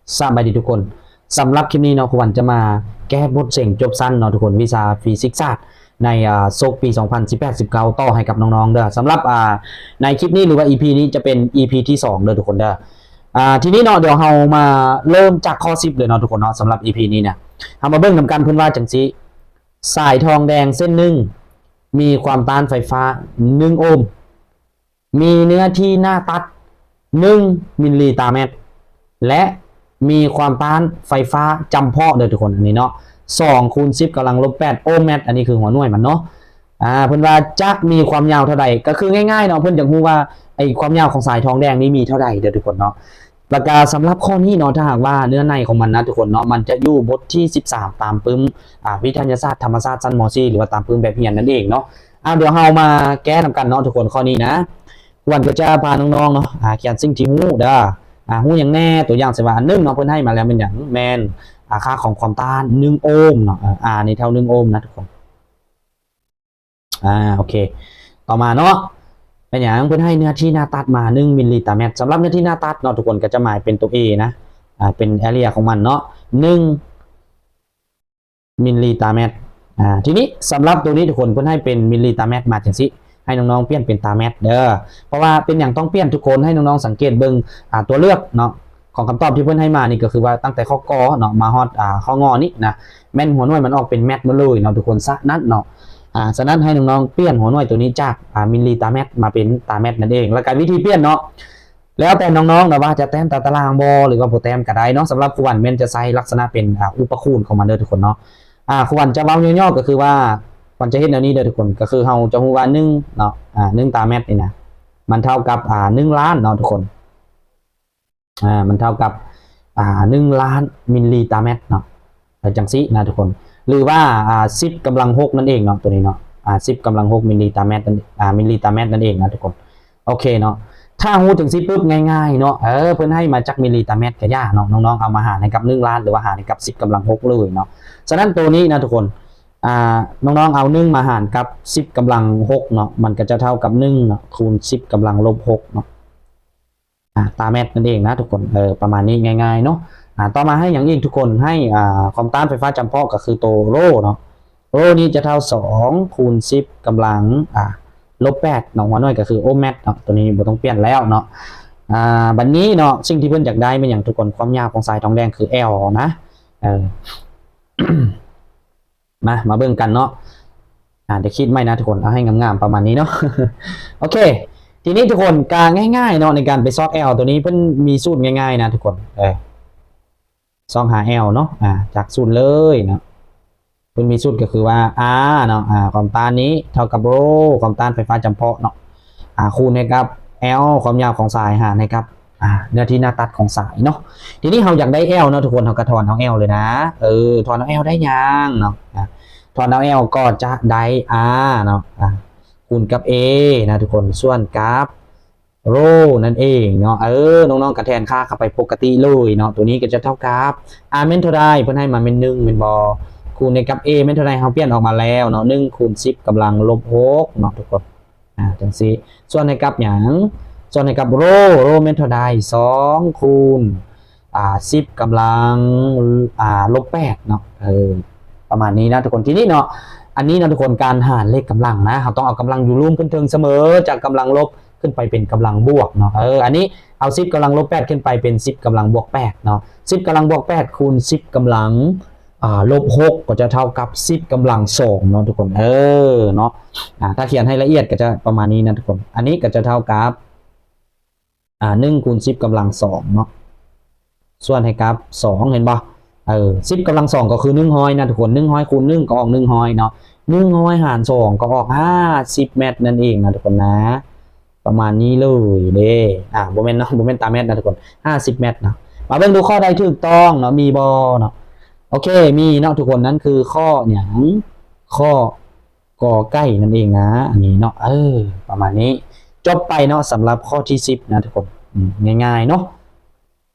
ສະບາຍດີທຸກຄົນ. ສຳລັບຄລິບນີ້ເນາະ ຄູວັນຈະມາແກ້ບົດເສັງຈົບຊັ້ນເນາະທຸກຄົນ ວິຊາຟີຊິກສາດ ໃນ ອ່າ ສົກປີສອງພັນສິບແປດ ສິບເກົ້າ ຕໍ່ໃຫ້ກັບນ້ອງໆເດີ. ສຳລັບ ອ່າ ໃນຄລິບນີ້ ຫຼືວ່າ ອີພີ ນີ້ຈະເປັນ ອີພີ ທີສອງເດີທຸກຄົນເດີ. ອ່າ ທີນີ້ເນາະ ດຽວເຮົາມາເລີ່ມຈາກຂໍ້ສິບເລີຍເນາະທຸກຄົນເນາະ. ສຳລັບ ອີພີ ນີ້ນະ ເຮົາມາເບິ່ງນຳກັນ ເພິ່ນວ່າຈັ່ງຊີ້: ສາຍທອງແດງເສັ້ນໜຶ່ງ ມີຄວາມຕ້ານໄຟຟ້າ ໜຶ່ງໂອມ ມີເນື້ອທີ່ໜ້າຕັດ ໜຶ່ງມິນລີຕາແມັດ ແລະ ມີຄວາມຕ້ານໄຟຟ້າຈຳເພາະເດີທຸກຄົນ ອັນນີ້ເນາະ ສອງຄູນສິບກຳລັງລົບແປດໂອມແມັດ. ອັນນີ້ຄືຫົວໜ່ວຍມັນເນາະ. ອ່າ ເພິ່ນວ່າຈະມີຄວາມຍາວເທົ່າໃດ ກໍຄືງ່າຍໆເນາະ ເພິ່ນຢາກຮູ້ວ່າ ໄອ້ຄວາມຍາວຂອງສາຍທອງແດງນີ້ມີເທົ່າໃດເດີທຸກຄົນເນາະ. ແລ້ວກະສຳລັບຂໍ້ນີ້ເນາະ ຖ້າຫາກວ່າເນື້ອໃນຂອງມັນນະທຸກຄົນເນາະ ມັນຈະຢູ່ບົດທີສິບສາມ ຕາມປຶ້ມ ອ່າ ວິທະຍາສາດທຳມະຊາດຊັ້ນ ມໍສີ່ ຫຼືວ່າຕາມປຶ້ມແບບຮຽນນັ້ນເອງເນາະ. ເອົາ ດຽວເຮົາມາແກ້ນຳກັນເນາະທຸກຄົນ ຂໍ້ນີ້ນະ. ຄວນກໍຈະພານ້ອງໆເນາະ ອ່າ ຂຽນສິ່ງທີ່ຮູ້ເດີ. ອ່າ ຮູ້ຫຍັງແນ່? ຕົວຢ່າງເຊັ່ນວ່າ ອັນໜຶ່ງເນາະ ເພິ່ນໃຫ້ມາແລ້ວແມ່ນຫຍັງ? ແມ່ນ ອ່າ ຄ່າຂອງຄວາມຕ້ານ ໜຶ່ງໂອມເນາະ. ເອີ ອ່າ ນີ້ເທົ່າໜຶ່ງໂອມນະທຸກຄົນ. ອ່າ ໂອເຄ ຕໍ່ມາເນາະ ເປັນຫຍັງ? ເພິ່ນໃຫ້ເນື້ອທີ່ໜ້າຕັດມາ ໜຶ່ງມິນລີຕາແມັດ. ສຳລັບເນື້ອທີ່ໜ້າຕັດເນາະທຸກຄົນ ກໍຈະໝາຍເປັນຕົວ A ນະ ອ່າ ເປັນ area ຂອງມັນເນາະ ໜຶ່ງມິນລີຕາແມັດ. ອ່າ ທີນີ້ສຳລັບຕົວນີ້ທຸກຄົນ ເພິ່ນໃຫ້ເປັນມິນລີຕາແມັດມາຈັ່ງຊີ້ ໃຫ້ນ້ອງໆປ່ຽນເປັນຕາແມັດເດີ. ເພາະວ່າເປັນຫຍັງຕ້ອງປ່ຽນ? ທຸກຄົນໃຫ້ນ້ອງໆສັງເກດເບິ່ງ ອ່າ ຕົວເລືອກເນາະ ຂອງຄຳຕອບທີ່ເພິ່ນໃຫ້ມານີ້ ກໍຄືວ່າຕັ້ງແຕ່ຂໍ້ ກ ເນາະ ມາຮອດ ອ່າ ຂໍ້ ງ ນີ້ນະ ແມ່ນຫົວໜ່ວຍມັນອອກເປັນແມັດໝົດເລີຍເນາະທຸກຄົນ. ສະນັ້ນເນາະ ອ່າ ສະນັ້ນໃຫ້ນ້ອງໆປ່ຽນຫົວໜ່ວຍຕົວນີ້ຈາກ ອ່າ ມິນລີຕາແມັດ ມາເປັນຕາແມັດນັ້ນເອງ. ແລ້ວກໍວິທີປ່ຽນເນາະ ແລ້ວແຕ່ນ້ອງໆນະ ວ່າຈະແຕ້ມຕາຕະລາງບໍ່ ຫຼືວ່າບໍ່ແຕ້ມກໍໄດ້ເນາະ. ສຳລັບຄູວັນແມ່ນຈະໃຊ້ລັກສະນະເປັນ ອ່າ ອຸປະຄູນຂອງມັນເດີທຸກຄົນເນາະ. ອ່າ ຄູວັນຈະເວົ້າຫຍໍ້ໆ ກໍຄືວ່າ ຄວັນຈະເຮັດແນວນີ້ເດີທຸກຄົນ ກໍຄືເຮົາຈະຮູ້ວ່າ ໜຶ່ງເນາະ ອ່າ ໜຶ່ງຕາແມັດນີ້ນະ ມັນເທົ່າກັບ ອ່າ ໜຶ່ງລ້ານເນາະທຸກຄົນ. ອ່າ ມັນເທົ່າກັບ ອ່າ ໜຶ່ງລ້ານມິນລີຕາແມັດເນາະ ເອີ ຈັ່ງຊີ້ນະທຸກຄົນ. ຫຼືວ່າ ອ່າ ສິບກຳລັງຫົກນັ້ນເອງເນາະ ຕົວນີ້ເນາະ ອ່າ ສິບກຳລັງຫົກມິນລີຕາແມັດນັ້ນ ອ່າ ມິນລີຕາແມັດນັ້ນເອງນະທຸກຄົນ. ໂອເຄເນາະ ຖ້າຮູ້ຈັ່ງຊີ້ປຶບ ງ່າຍໆເນາະ ເອີ ເພິ່ນໃຫ້ມາຈັກມິນລີຕາແມັດກະຢ່າເນາະ ນ້ອງໆເອົາມາຫານໃຫ້ກັບໜຶ່ງລ້ານ ຫຼືວ່າຫານໃຫ້ກັບສິບກຳລັງຫົກເລີຍເນາະ. ສະນັ້ນໂຕນີ້ນະທຸກຄົນ ອ່າ ນ້ອງໆເອົາໜຶ່ງມາຫານກັບສິບກຳລັງຫົກເນາະ ມັນກະຈະເທົ່າກັບໜຶ່ງເນາະ ຄູນສິບກຳລັງລົບຫົກເນາະ ອ່າ ຕາແມັດນັ້ນເອງນະທຸກຄົນ. ເອີ ປະມານນີ້ ງ່າຍໆເນາະ. ອ່າ ຕໍ່ມາໃຫ້ຫຍັງອີກທຸກຄົນ? ໃຫ້ ອ່າ ຄວາມຕ້ານໄຟຟ້າຈຳເພາະ ກໍຄືໂຕໂຣເນາະ ໂຣນີ້ຈະເທົ່າສອງຄູນສິບກຳລັງ ອ່າ ລົບແປດເນາະ ຫົວໜ່ວຍກໍຄືໂອມແມັດເນາະ ຕົວນີ້ບໍ່ຕ້ອງປ່ຽນແລ້ວເນາະ. ອ່າ ບັດນີ້ເນາະ ສິ່ງທີ່ເພິ່ນຢາກໄດ້ແມ່ນຫຍັງທຸກຄົນ? ຄວາມຍາວຂອງສາຍທອງແດງຄືແອລນະ ເອີ ມາ ມາເບິ່ງກັນເນາະ. ອ່າ ດຽວຂີດໃໝ່ນະທຸກຄົນ ເອົາໃຫ້ງາມໆປະມານນີ້ເນາະ. ໂອເຄ ທີນີ້ທຸກຄົນ ກະງ່າຍໆເນາະ ໃນການໄປຊອກແອລຕົວນີ້ ເພິ່ນມີສູດງ່າຍໆນະທຸກຄົນ ເອີ ຊອກຫາແອລເນາະ ອ່າ ຈາກສູດເລີຍເນາະ ເພິ່ນມີສູດກໍຄືວ່າ R ເນາະ ອ່າ ຄວາມຕ້ານນີ້ເທົ່າກັບໂຣ ຄວາມຕ້ານໄຟຟ້າຈຳເພາະເນາະ ອ່າ ຄູນໃຫ້ກັບແອລ ຄວາມຍາວຂອງສາຍ ຫານໃຫ້ກັບ ອ່າ ເນື້ອທີ່ໜ້າຕັດຂອງສາຍເນາະ. ທີນີ້ເຮົາຢາກໄດ້ແອລເນາະທຸກຄົນ ເຮົາກໍຖອນເອົາແອລເລີຍນະ ເອີ ຖອນເອົາແອລໄດ້ຫຍັງເນາະ ອ່າ ຖອນເອົາແອລກໍຈະໄດ້ R ເນາະ ອ່າ ຄູນກັບ A ນະທຸກຄົນ ສ່ວນກັບ ໂຣນັ້ນເອງເນາະ. ເອີ ນ້ອງໆກໍແທນຄ່າເຂົ້າໄປປົກກະຕິເລີຍເນາະ ຕົວນີ້ກໍຈະເທົ່າກັບ R ແມ່ນເທົ່າໃດ? ເພິ່ນໃຫ້ມາແມ່ນໜຶ່ງແມ່ນບໍ່? ຄູນໃຫ້ກັບ A ແມ່ນເທົ່າໃດ? ເຮົາປ່ຽນອອກມາແລ້ວເນາະ ໜຶ່ງຄູນສິບກຳລັງລົບຫົກເນາະທຸກຄົນ ອ່າ ຈັ່ງຊີ້. ສ່ວນໃຫ້ກັບຫຍັງ? ສ່ວນໃຫ້ກັບໂຣ ໂຣແມ່ນເທົ່າໃດ? ສອງຄູນ ອ່າ ສິບກຳລັງ ອ່າ ລົບແປດເນາະ ເອີ ປະມານນີ້ນະທຸກຄົນ. ທີນີ້ເນາະ ອັນນີ້ເນາະທຸກຄົນ ການຫານເລກກຳລັງນະ ເຮົາຕ້ອງເອົາກຳລັງຢູ່ລຸ່ມຂຶ້ນເທິງສະເໝີ ຈາກກຳລັງລົບຂຶ້ນໄປເປັນກຳລັງບວກເນາະ. ເອີ ອັນນີ້ເອົາສິບກຳລັງລົບແປດຂຶ້ນໄປເປັນສິບກຳລັງບວກແປດເນາະ ສິບກຳລັງບວກແປດຄູນສິບກຳລັງ ອ່າ ລົບຫົກ ກໍຈະເທົ່າກັບສິບກຳລັງສອງເນາະທຸກຄົນ ເອີ ເນາະ. ອ່າ ຖ້າຂຽນໃຫ້ລະອຽດກໍຈະປະມານນີ້ນະທຸກຄົນ ອັນນີ້ກໍຈະເທົ່າກັບ ອ່າ ໜຶ່ງຄູນສິບກຳລັງສອງເນາະ ສ່ວນໃຫ້ກັບສອງ ເຫັນບໍ່? ເອີ ສິບກຳລັງສອງກໍຄືໜຶ່ງຮ້ອຍນະທຸກຄົນ ໜຶ່ງຮ້ອຍຄູນໜຶ່ງກໍອອກໜຶ່ງຮ້ອຍເນາະ ໜຶ່ງຮ້ອຍຫານສອງກໍອອກຫ້າສິບແມັດນັ້ນເອງນະທຸກຄົນນະ ປະມານນີ້ເລີຍເດ້. ອ່າ ບໍ່ແມ່ນເນາະ ບໍ່ແມ່ນຕາແມັດນະທຸກຄົນ ຫ້າສິບແມັດເນາະ. ມາເບິ່ງດູຂໍ້ໃດຖືກຕ້ອງເນາະ ມີບໍ່ເນາະ? ໂອເຄ ມີເນາະທຸກຄົນ ນັ້ນຄືຂໍ້ຫຍັງ? ຂໍ້ ກ ໄກ່ນັ້ນເອງນະ ອັນນີ້ເນາະ ເອີ ປະມານນີ້ ຈົບໄປເນາະ ສຳລັບຂໍ້ທີສິບນະທຸກຄົນ ອືມ ງ່າຍໆເນາະ.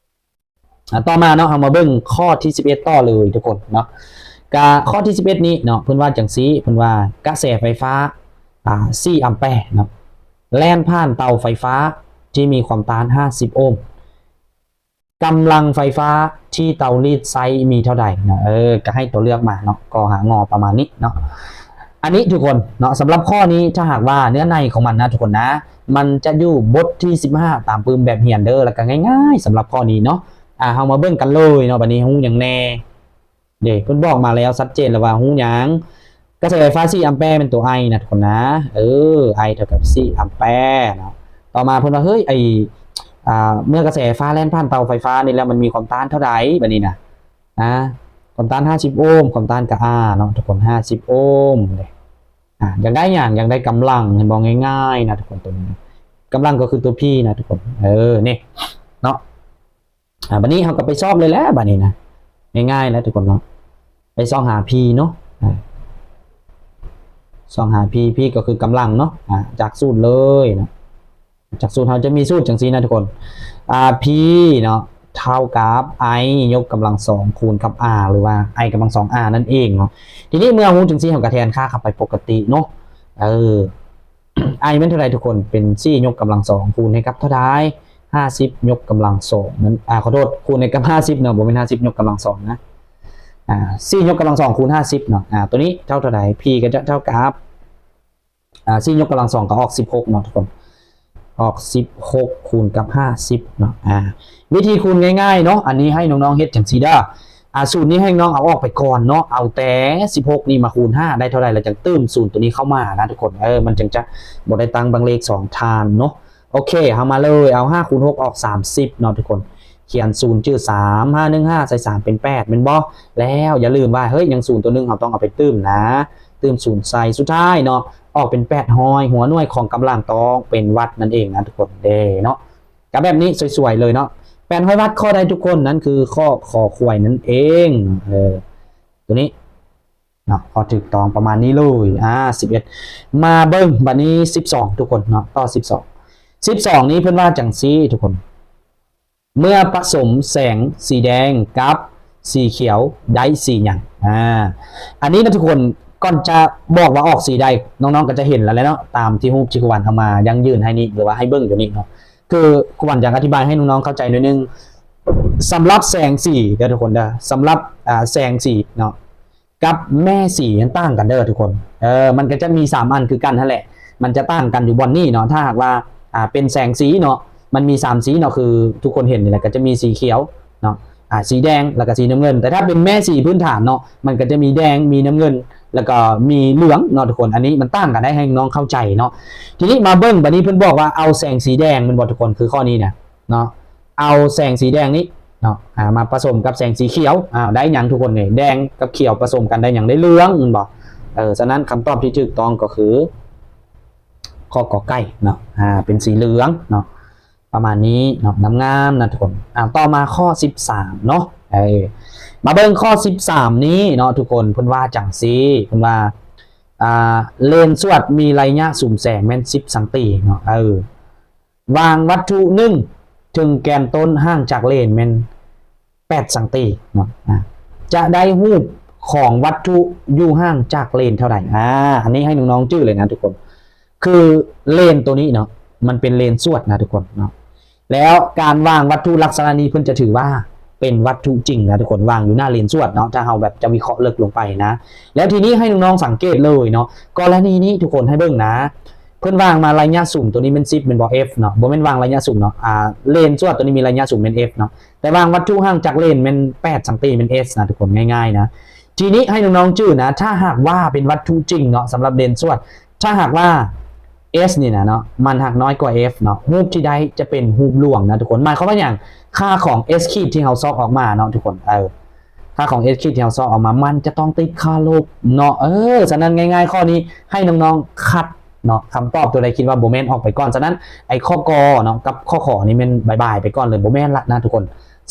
ອ່າ ຕໍ່ມາເນາະ ເຮົາມາເບິ່ງຂໍ້ທີສິບເອັດຕໍ່ເລີຍທຸກຄົນເນາະ. ກະຂໍ້ທີສິບເອັດນີ້ເນາະ ເພິ່ນວ່າຈັ່ງຊີ້ ເພິ່ນວ່າກະແສໄຟຟ້າ ອ່າ ສີ່ອຳແປເນາະ ແລ່ນຜ່ານເຕົາໄຟຟ້າທີ່ມີຄວາມຕ້ານຫ້າສິບໂອມ ກຳລັງໄຟຟ້າທີ່ເຕົາລີດໃຊ້ມີເທົ່າໃດເນາະ. ເອີ ກໍໃຫ້ຕົວເລືອກມາເນາະ ກໍຫາງໍປະມານນີ້ເນາະ. ອັນນີ້ທຸກຄົນເນາະ ສຳລັບຂໍ້ນີ້ ຖ້າຫາກວ່າເນື້ອໃນຂອງມັນນະທຸກຄົນນະ ມັນຈະຢູ່ບົດທີສິບຫ້າ ຕາມປຶ້ມແບບຮຽນເດີ ແລ້ວກໍງ່າຍໆ ສຳລັບຂໍ້ນີ້ເນາະ. ອ່າ ເຮົາມາເບິ່ງກັນເລີຍເນາະ ບັດນີ້ຮູ້ຫຍັງແດ່. ເດ້ ເພິ່ນບອກມາແລ້ວຊັດເຈນແລ້ວວ່າຮູ້ຫຍັງ? ກະແສໄຟຟ້າສີ່ອຳແປແມ່ນຕົວ I ນະທຸກຄົນນະ. ເອີ I ເທົ່າກັບສີ່ອຳແປເນາະ. ຕໍ່ມາເພິ່ນວ່າ ເຮີ້ຍ ໄອ້ ອ່າ ເມື່ອກະແສໄຟຟ້າແລ່ນຜ່ານເຕົາໄຟຟ້ານີ້ແລ້ວ ມັນມີຄວາມຕ້ານເທົ່າໃດ? ບັດນີ້ນະ ອ່າ ຄວາມຕ້ານຫ້າສິບໂອມ ຄວາມຕ້ານກະ R ເນາະທຸກຄົນ ຫ້າສິບໂອມເດ້. ອ່າ ຢາກໄດ້ຫຍັງ? ຢາກໄດ້ກຳລັງ ເຫັນບໍ່? ງ່າຍໆ ນະທຸກຄົນ ຕົວນີ້ນະ ກຳລັງກໍຄືຕົວ P ນະທຸກຄົນ. ເອີ ນີ້ເນາະ. ອ່າ ບັດນີ້ເຮົາກໍໄປຊອກເລີຍແຫຼະ ບັດນີ້ນະ ງ່າຍໆ ແຫຼະທຸກຄົນເນາະ. ໄປຊອກຫາ P ເນາະ ອ່າ ຊອກຫາ P P ກໍຄືກຳລັງເນາະ. ອ່າ ຈາກສູດເລີຍເນາະ ຈາກສູດເຮົາຈະມີສູດຈັ່ງຊີ້ນະທຸກຄົນ. ອ່າ P ເນາະ ເທົ່າກັບ I ຍົກກຳລັງສອງ ຄູນກັບ R ຫຼືວ່າ I ກຳລັງສອງ R ນັ້ນເອງເນາະ. ທີນີ້ເມື່ອຮູ້ຈັ່ງຊີ້ ເຮົາກໍແທນຄ່າເຂົ້າໄປປົກກະຕິເນາະ. ເອີ I ແມ່ນເທົ່າໃດທຸກຄົນ? ເປັນສີ່ຍົກກຳລັງສອງ ຄູນໃຫ້ກັບເທົ່າໃດ? ຫ້າສິບຍົກກຳລັງສອງນັ້ນ ອ່າ ຂໍໂທດ ຄູນໃຫ້ກັບຫ້າສິບເນາະ ບໍ່ແມ່ນຫ້າສິບຍົກກຳລັງສອງນະ. ອ່າ ສີ່ຍົກກຳລັງສອງຄູນຫ້າສິບເນາະ. ອ່າ ຕົວນີ້ເທົ່າເທົ່າໃດ? P ກໍຈະເທົ່າກັບ ອ່າ ສີ່ຍົກກຳລັງສອງກໍອອກສິບຫົກເນາະທຸກຄົນ ອອກສິບຫົກຄູນກັບຫ້າສິບເນາະ. ອ່າ ວິທີຄູນງ່າຍໆເນາະ ອັນນີ້ໃຫ້ນ້ອງໆເຮັດຈັ່ງຊີ້ເດີ. ອ່າ ສູດນີ້ໃຫ້ນ້ອງເອົາອອກໄປກ່ອນເນາະ ເອົາແຕ່ສິບຫົກນີ້ມາຄູນຫ້າ ໄດ້ເທົ່າໃດ ແລ້ວຈັ່ງຕື່ມສູນຕົວນີ້ເຂົ້າມານະທຸກຄົນ. ເອີ ມັນຈັ່ງຈະບໍ່ໄດ້ຕັ້ງບັ້ງເລກສອງທ່ານເນາະ. ໂອເຄ ເຮົາມາເລີຍ ເອົາຫ້າຄູນຫົກອອກສາມສິບເນາະທຸກຄົນ. ຂຽນສູນຈື່ສາມ ຫ້າໜຶ່ງຫ້າ ໃສ່ສາມເປັນແປດແມ່ນບໍ່? ແລ້ວຢ່າລືມວ່າ ເຮີ້ຍ ຍັງສູນຕົວໜຶ່ງ ເຮົາຕ້ອງເອົາໄປຕື່ມນະ ຕື່ມສູນໃສ່. ສຸດທ້າຍເນາະ ອອກເປັນແປດຮ້ອຍ ຫົວໜ່ວຍຂອງກຳລັງຕ້ອງເປັນວັດນັ້ນເອງນະທຸກຄົນເດ້ເນາະ. ກໍແບບນີ້ສວຍໆເລີຍເນາະ ແປດຮ້ອຍວັດ. ຂໍ້ໃດທຸກຄົນ? ນັ້ນຄືຂໍ້ ຄ ຄວາຍນັ້ນເອງ. ເອີ ຕົວນີ້ເນາະ ຂໍ້ຖືກຕ້ອງປະມານນີ້ເລີຍ. ອ່າ ສິບເອັດ ມາເບິ່ງບັດນີ້ ສິບສອງ ທຸກຄົນເນາະ ຂໍ້ ສິບສອງ ສິບສອງນີ້ເພິ່ນວ່າຈັ່ງຊີ້ທຸກຄົນ ເມື່ອປະສົມແສງສີແດງກັບສີຂຽວໄດ້ສີຫຍັງ? ອ່າ ອັນນີ້ນະທຸກຄົນ ກ່ອນຈະບອກວ່າອອກສີໃດ ນ້ອງໆກໍຈະເຫັນແລ້ວແຫຼະເນາະ ຕາມທີ່ຮູບທີ່ຄູຫວັນເອົາມາຢັ້ງຢືນໃຫ້ນີ້ ຫຼືວ່າໃຫ້ເບິ່ງຢູ່ນີ້ເນາະ. ຄືຄູຫວັນຢາກອະທິບາຍໃຫ້ນ້ອງໆເຂົ້າໃຈໜ້ອຍໜຶ່ງ ສຳລັບແສງສີເດີທຸກຄົນເດີ ສຳລັບ ອ່າ ແສງສີເນາະ ກັບແມ່ສີມັນຕ່າງກັນເດີທຸກຄົນ. ເອີ ມັນກໍຈະມີສາມອັນຄືກັນຫັ້ນແຫຼະ ມັນຈະຕ່າງກັນຢູ່ບ່ອນນີ້ເນາະ. ຖ້າຫາກວ່າ ອ່າ ເປັນແສງສີເນາະ ມັນມີສາມສີເນາະ ຄືທຸກຄົນເຫັນນີ້ແຫຼະ ກໍຈະມີສີຂຽວເນາະ ອ່າ ສີແດງ ແລ້ວກໍສີນ້ຳເງິນ. ແຕ່ຖ້າເປັນແມ່ສີພື້ນຖານເນາະ ມັນກໍຈະມີແດງ ມີນ້ຳເງິນ ແລ້ວກໍມີເຫຼືອງເນາະທຸກຄົນ. ອັນນີ້ມັນຕ່າງກັນໄດ້ ໃຫ້ນ້ອງເຂົ້າໃຈເນາະ. ທີນີ້ມາເບິ່ງ ບັດນີ້ເພິ່ນບອກວ່າເອົາແສງສີແດງແມ່ນບໍ່ທຸກຄົນ? ຄືຂໍ້ນີ້ນະ ເນາະ ເອົາແສງສີແດງນີ້ເນາະ ອ່າ ມາປະສົມກັບແສງສີຂຽວ ອ້າວ ໄດ້ຫຍັງທຸກຄົນ? ນີ້ ແດງກັບຂຽວປະສົມກັນໄດ້ຫຍັງ? ໄດ້ເຫຼືອງແມ່ນບໍ່? ເອີ ສະນັ້ນຄຳຕອບທີ່ຖືກຕ້ອງກໍຄື ຂໍ້ ກ ໄກ່ເນາະ ອ່າ ເປັນສີເຫຼືອງເນາະ ປະມານນີ້ເນາະ ງາມໆນະທຸກຄົນ. ອ່າ ຕໍ່ມາຂໍ້ ສິບສາມ ເນາະ ເອີ ມາເບິ່ງຂໍ້ ສິບສາມ ນີ້ເນາະທຸກຄົນ ເພິ່ນວ່າຈັ່ງຊີ້ ເພິ່ນວ່າ ອ່າ ເລນສວດມີໄລຍະສຸມແສງແມ່ນ ສິບ ສັງຕີເນາະ ເອີ ວາງວັດຖຸໜຶ່ງເທິງແກນຕົ້ນຫ່າງຈາກເລນແມ່ນ ແປດ ສັງຕີເນາະ ອ່າ ຈະໄດ້ຮູບຂອງວັດຖຸຢູ່ຫ່າງຈາກເລນເທົ່າໃດ? ອ່າ ອັນນີ້ໃຫ້ນ້ອງໆຈື່ເລີຍນະທຸກຄົນ ຄືເລນໂຕນີ້ເນາະ ມັນເປັນເລນສວດນະທຸກຄົນເນາະ. ແລ້ວການວາງວັດຖຸລັກສະນະນີ້ ເພິ່ນຈະຖືວ່າເປັນວັດຖຸຈິງນະທຸກຄົນ ວາງຢູ່ໜ້າເລນສວດເນາະ ຖ້າເຮົາແບບຈະວິເຄາະເລິກລົງໄປນະ. ແລ້ວທີນີ້ໃຫ້ນ້ອງໆສັງເກດເລີຍເນາະ ກໍລະນີນີ້ທຸກຄົນໃຫ້ເບິ່ງນະ ເພິ່ນວາງມາໄລຍະສຸມໂຕນີ້ແມ່ນ ສິບ ແມ່ນບໍ່? F ເນາະ ບໍ່ແມ່ນວາງໄລຍະສຸມເນາະ ອ່າ ເລນສວດໂຕນີ້ມີໄລຍະສຸມແມ່ນ F ເນາະ ແຕ່ວາງວັດຖຸຫ່າງຈາກເລນແມ່ນ ແປດ ສັງຕີແມ່ນ S ນະທຸກຄົນ ງ່າຍໆນະ. ທີນີ້ໃຫ້ນ້ອງໆຈື່ນະ ຖ້າຫາກວ່າເປັນວັດຖຸຈິງເນາະ ສຳລັບເລນສວດ ຖ້າຫາກວ່າ S ນີ້ນະເນາະ ມັນຫາກນ້ອຍກວ່າ F ເນາະ ຮູບທີ່ໄດ້ຈະເປັນຮູບລວງນະທຸກຄົນ. ໝາຍຄວາມວ່າຫຍັງ? ຄ່າຂອງ S ຂີດທີ່ເຮົາຊອກອອກມາເນາະທຸກຄົນ ເອີ ຄ່າຂອງ S ຂີດທີ່ເຮົາຊອກອອກມາ ມັນຈະຕ້ອງຕິດຄ່າລົບເນາະ. ເອີ ສະນັ້ນງ່າຍໆ ຂໍ້ນີ້ໃຫ້ນ້ອງໆຄັດເນາະ ຄຳຕອບຕົວໃດຄິດວ່າບໍ່ແມ່ນອອກໄປກ່ອນ. ສະນັ້ນ ໄອ້ຂໍ້ ກ ເນາະ ກັບຂໍ້ ຂ ນີ້ແມ່ນບາຍບາຍໄປກ່ອນເລີຍ ບໍ່ແມ່ນລະນະທຸກຄົນ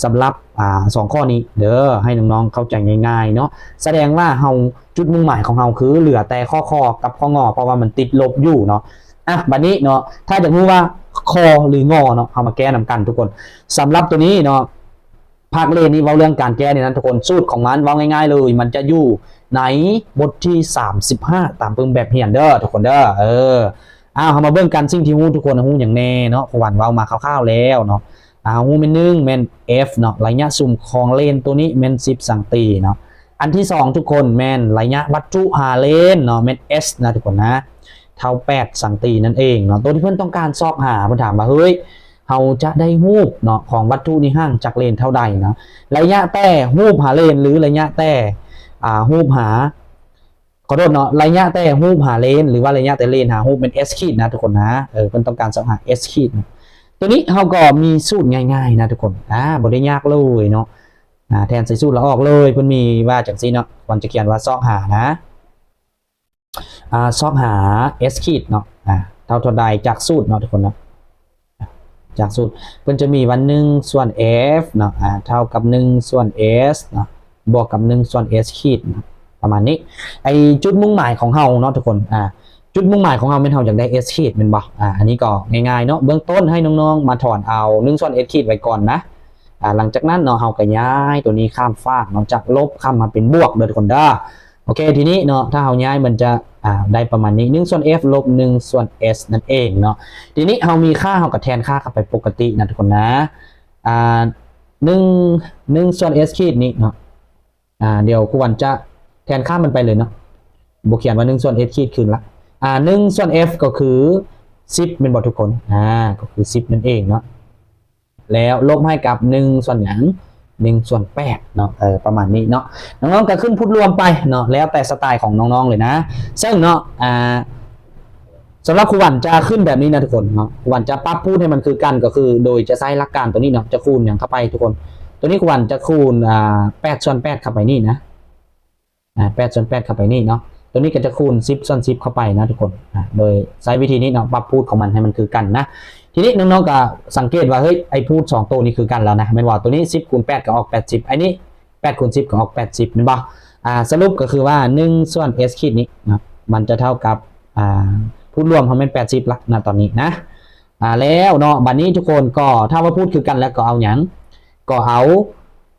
ສຳລັບ ອ່າ ສອງຂໍ້ນີ້ເດີ ໃຫ້ນ້ອງໆເຂົ້າໃຈງ່າຍໆເນາະ. ສະແດງວ່າເຮົາ ຈຸດມຸ່ງໝາຍຂອງເຮົາຄືເຫຼືອແຕ່ຂໍ້ ຂ ກັບຂໍ້ ງ ເພາະວ່າມັນຕິດລົບຢູ່ເນາະ. ອ່ະ ບັດນີ້ເນາະ ຖ້າຢາກຮູ້ວ່າ ຄ ຫຼື ງ ເນາະ ເຮົາມາແກ້ນຳກັນທຸກຄົນ. ສຳລັບໂຕນີ້ເນາະ ພາກເລນນີ້ເວົ້າເລື່ອງການແກ້ນີ້ນະທຸກຄົນ ສູດຂອງມັນເວົ້າງ່າຍໆເລີຍ ມັນຈະຢູ່ໃນບົດທີສາມສິບຫ້າ ຕາມປຶ້ມແບບຮຽນເດີທຸກຄົນເດີ. ເອີ ອ້າວ ເຮົາມາເບິ່ງກັນ ສິ່ງທີ່ຮູ້ ທຸກຄົນຮູ້ຫຍັງແດ່ເນາະ? ຄູຫວັນເວົ້າມາຄ່າວໆແລ້ວເນາະ ອ່າ ຮູ້ແມ່ນ ໜຶ່ງ ແມ່ນ F ເນາະ ໄລຍະຊຸມຂອງເລນໂຕນີ້ແມ່ນ ສິບ ສັງຕີເນາະ. ອັນທີ ສອງ ທຸກຄົນ ແມ່ນໄລຍະວັດຖຸຫາເລນເນາະ ແມ່ນ S ນະທຸກຄົນນະ ເທົ່າ ແປດ ສັງຕີນັ້ນເອງເນາະ. ໂຕທີ່ເພິ່ນຕ້ອງການຊອກຫາ ເພິ່ນຖາມວ່າ ເຮີ້ຍ ເຮົາຈະໄດ້ຮູບເນາະ ຂອງວັດຖຸນີ້ຫ່າງຈາກເລນເທົ່າໃດເນາະ? ໄລຍະແຕ່ຮູບຫາເລນ ຫຼື ໄລຍະແຕ່ ອ່າ ຮູບຫາ ຂໍໂທດເນາະ ໄລຍະແຕ່ຮູບຫາເລນ ຫຼືວ່າໄລຍະແຕ່ເລນຫາຮູບ ແມ່ນ S ຂີດນະທຸກຄົນນະ. ເອີ ເພິ່ນຕ້ອງການຊອກຫາ S ຂີດນະ. ໂຕນີ້ເຮົາກໍມີສູດງ່າຍໆນະທຸກຄົນ ອ່າ ບໍ່ໄດ້ຍາກເລີຍເນາະ. ອ່າ ແທນໃສ່ສູດແລ້ວອອກເລີຍ ເພິ່ນມີວ່າຈັ່ງຊີ້ເນາະ ມັນຈະຂຽນວ່າຊອກຫານະ ອ່າ ຊອກຫາ S ຂີດເນາະ ອ່າ ເທົ່າເທົ່າໃດຈາກສູດເນາະທຸກຄົນເນາະ. ຈາກສູດ ເພິ່ນຈະມີວ່າ ໜຶ່ງສ່ວນ F ເນາະ ອ່າ ເທົ່າກັບ ໜຶ່ງສ່ວນ S ເນາະ ບວກກັບ ໜຶ່ງສ່ວນ S ຂີດເນາະ ປະມານນີ້. ໄອ້ຈຸດມຸ່ງໝາຍຂອງເຮົາເນາະທຸກຄົນ ອ່າ ຈຸດມຸ່ງໝາຍຂອງເຮົາແມ່ນເຮົາຢາກໄດ້ S ຂີດແມ່ນບໍ່? ອ່າ ອັນນີ້ກໍງ່າຍໆເນາະ. ເບື້ອງຕົ້ນໃຫ້ນ້ອງໆມາຖອນເອົາ ໜຶ່ງສ່ວນ S ຂີດໄວ້ກ່ອນນະ. ອ່າ ຫຼັງຈາກນັ້ນເນາະ ເຮົາກໍຍ້າຍໂຕນີ້ຂ້າມຟາກເນາະ ຈາກລົບຂ້າມມາເປັນບວກເດີທຸກຄົນເດີ. ໂອເຄ ທີນີ້ເນາະ ຖ້າເຮົາຍ້າຍມັນຈະ ອ່າ ໄດ້ປະມານນີ້ ໜຶ່ງສ່ວນ F ລົບ ໜຶ່ງສ່ວນ S ນັ້ນເອງເນາະ. ທີນີ້ເຮົາມີຄ່າ ເຮົາກໍແທນຄ່າເຂົ້າໄປປົກກະຕິນະທຸກຄົນນະ. ອ່າ ໜຶ່ງ ໜຶ່ງສ່ວນ S ຂີດນີ້ເນາະ ອ່າ ດຽວຄູວັນຈະແທນຄ່າມັນໄປເລີຍເນາະ ບໍ່ຂຽນວ່າ ໜຶ່ງສ່ວນ S ຂີດຄືນລະ. ອ່າ ໜຶ່ງສ່ວນ F ກໍຄື ສິບ ແມ່ນບໍ່ທຸກຄົນ? ອ່າ ກໍຄື ສິບ ນັ້ນເອງເນາະ. ແລ້ວລົບໃຫ້ກັບ ໜຶ່ງສ່ວນຫຍັງ? ໜຶ່ງສ່ວນ ແປດ ເນາະ. ເອີ ປະມານນີ້ເນາະ. ນ້ອງໆກໍຂຶ້ນພູດລວມໄປເນາະ ແລ້ວແຕ່ສະໄຕຂອງນ້ອງໆເລີຍນະ. ເຊິ່ງເນາະ ອ່າ ສຳລັບຄູວັນຈະຂຶ້ນແບບນີ້ນະທຸກຄົນເນາະ. ຄູວັນຈະປັບພູດໃຫ້ມັນຄືກັນ ກໍຄືໂດຍຈະໃຊ້ຫຼັກການໂຕນີ້ເນາະ ຈະຄູນຫຍັງເຂົ້າໄປທຸກຄົນ? ໂຕນີ້ຄູວັນຈະຄູນ ອ່າ ແປດສ່ວນ ແປດ ເຂົ້າໄປນີ້ນະ. ອ່າ ແປດສ່ວນ ແປດ ເຂົ້າໄປນີ້ເນາະ. ໂຕນີ້ກໍຈະຄູນ ສິບສ່ວນ ສິບ ເຂົ້າໄປນະທຸກຄົນ. ອ່າ ໂດຍໃຊ້ວິທີນີ້ເນາະ ປັບພູດຂອງມັນໃຫ້ມັນຄືກັນນະ. ທີນີ້ນ້ອງໆກໍສັງເກດວ່າ ເຮີ້ຍ ໄອ້ພູດສອງໂຕນີ້ຄືກັນແລ້ວນະ ແມ່ນບໍ່? ໂຕນີ້ ສິບຄູນ ແປດ ກໍອອກ ແປດສິບ ໄອ້ນີ້ ແປດຄູນ ສິບ ກໍອອກ ແປດສິບ ແມ່ນບໍ່? ອ່າ ສະຫຼຸບກໍຄືວ່າ ໜຶ່ງສ່ວນ S ຂີດນີ້ເນາະ ມັນຈະເທົ່າກັບ ອ່າ ພູດລວມເຮົາແມ່ນ ແປດສິບ ລະນະຕອນນີ້ນະ. ອ່າ ແລ້ວເນາະ ບັດນີ້ທຸກຄົນ ກໍຖ້າວ່າພູດຄືກັນແລ້ວ ກໍເອົາຫຍັງ? ກໍເອົາ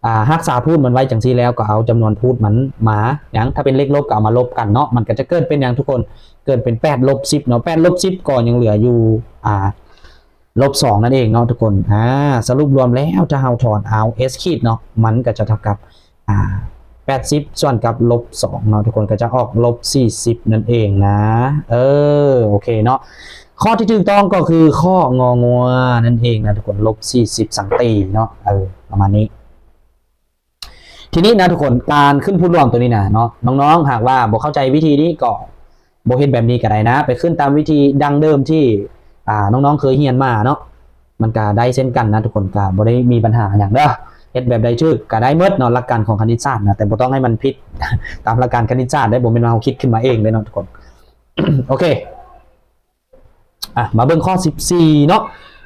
ອ່າ ຮັກສາພູດມັນໄວ້ຈັ່ງຊີ້ແລ້ວ ກໍເອົາຈຳນວນພູດມັນມາຫຍັງ? ຖ້າເປັນເລກລົບກໍເອົາມາລົບກັນເນາະ. ມັນກໍຈະເກີດເປັນຫຍັງທຸກຄົນ? ເກີດເປັນ ແປດລົບ ສິບ ເນາະ. ແປດລົບ ສິບ ກໍຍັງເຫຼືອຢູ່ ອ່າ ລົບ ສອງ ນັ້ນເອງເນາະທຸກຄົນ. ອ່າ ສະຫຼຸບລວມແລ້ວ ຖ້າເຮົາຖອນເອົາ S ຂີດເນາະ ມັນກໍຈະເທົ່າກັບ ອ່າ ແປດສິບ ສ່ວນກັບ ລົບ ສອງ ເນາະທຸກຄົນ ກໍຈະອອກ ລົບ ສີ່ສິບ ນັ້ນເອງນະ. ເອີ ໂອເຄເນາະ. ຂໍ້ທີ່ຖືກຕ້ອງກໍຄືຂໍ້ ງ ງົວ ນັ້ນເອງນະທຸກຄົນ ລົບ ສີ່ສິບ ສັງຕີເນາະ. ເອີ ປະມານນີ້. ທີນີ້ນະທຸກຄົນ ການຂຶ້ນພູດລວມໂຕນີ້ນະເນາະ ນ້ອງໆ ຫາກວ່າບໍ່ເຂົ້າໃຈວິທີນີ້ ກໍບໍ່ເຮັດແບບນີ້ກໍໄດ້ນະ ໄປຂຶ້ນຕາມວິທີດັ້ງເດີມທີ່ ອ່າ ນ້ອງໆເຄີຍຮຽນມາເນາະ ມັນກໍໄດ້ເຊັ່ນກັນນະທຸກຄົນ ກໍບໍ່ໄດ້ມີບັນຫາຫຍັງເດີ. ເຮັດແບບໃດຖືກກໍໄດ້ໝົດເນາະ ຫຼັກການຂອງຄະນິດສາດນະ ແຕ່ບໍ່ຕ້ອງໃຫ້ມັນຜິດຕາມຫຼັກການຄະນິດສາດເດ້ ບໍ່ແມ່ນວ່າເຮົາຄິດຂຶ້ນມາເອງເດ້ເນາະທຸກຄົນ. ໂອເຄ ອ່ະ ມາເບິ່ງຂໍ້ ສິບສີ່ ເນາະ.